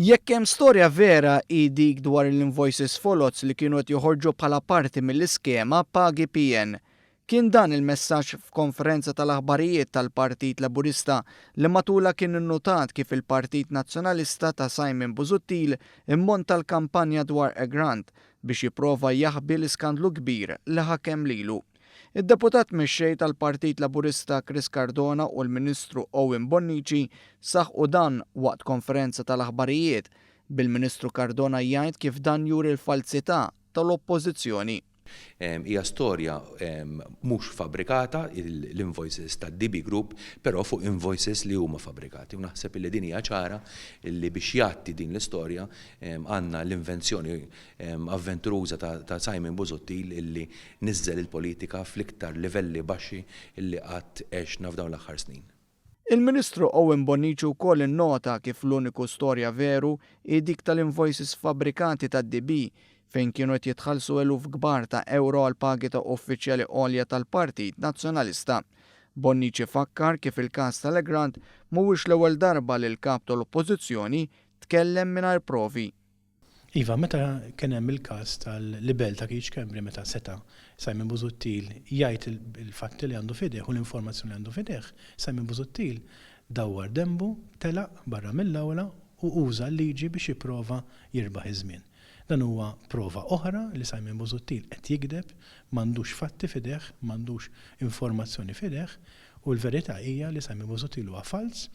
Jekk hemm storja vera hi dik dwar l-invoices foloz li kienu qed joħorġu bħala parti mill-iskema Pagi PN. Kien dan il-messaġġ f'konferenza tal-aħbarijiet tal-Partit Laburista li matulha kien innutat kif il-Partit Nazzjonalista ta' Simon Busuttil immonta l-kampanja dwar Egrant biex jipprova jaħbi l-iskandlu kbir li ħakem lilu. Id-Deputat Mexxej tal-Partit Laburista Chris Cardona u l-Ministru Owen Bonnici saħqu dan waqt konferenza tal-aħbarijiet, bil-Ministru Cardona jgħid kif dan juri l-falzità tal-Oppożizzjoni. Hija storja mhux fabbrikata, l-invoices tad-DB Group, però fuq invoices li huma fabbrikati. U naħseb illi din hija ċara illi biex jgħatti din l-istorja għandna l-invenzjoni avventuruża ta' Simon Busuttil illi niżżel il-politika fl-iktar livelli baxxi illi qatt għexna f'dawn l-aħħar snin. Il-Ministru Owen Bonnici wkoll innota kif l-uniku storja veru hi dik tal-invoices fabbrikati tad-DB fejn kienu qed jitħallsu eluf kbar ta' ewro għall-pagi ta' uffiċjali għolja tal-Partit Nazzjonalista. Bonnici fakkar kif il-każ tal-Egrant mhuwiex l-ewwel darba li l-Kap tal-Oppożizzjoni tkellem mingħajr provi. Iva, meta kien hemm il-każ tal-libell ta' Keith Schembri meta seta' Simon Busuttil jgħid il-fatti li għandu f'idejh u l-informazzjoni li għandu f'idejh, Simon Busuttil dawwar denbu, telaq barra mill-awla u uża l-liġi biex jipprova jirbaħ iż-żmien. Dan huwa prova oħra li Simon Busuttil qed jigdeb, m'għandux fatti f'idejh, m'għandux informazzjoni f'idejh u l-verità hija li Simon Busuttil huwa falz.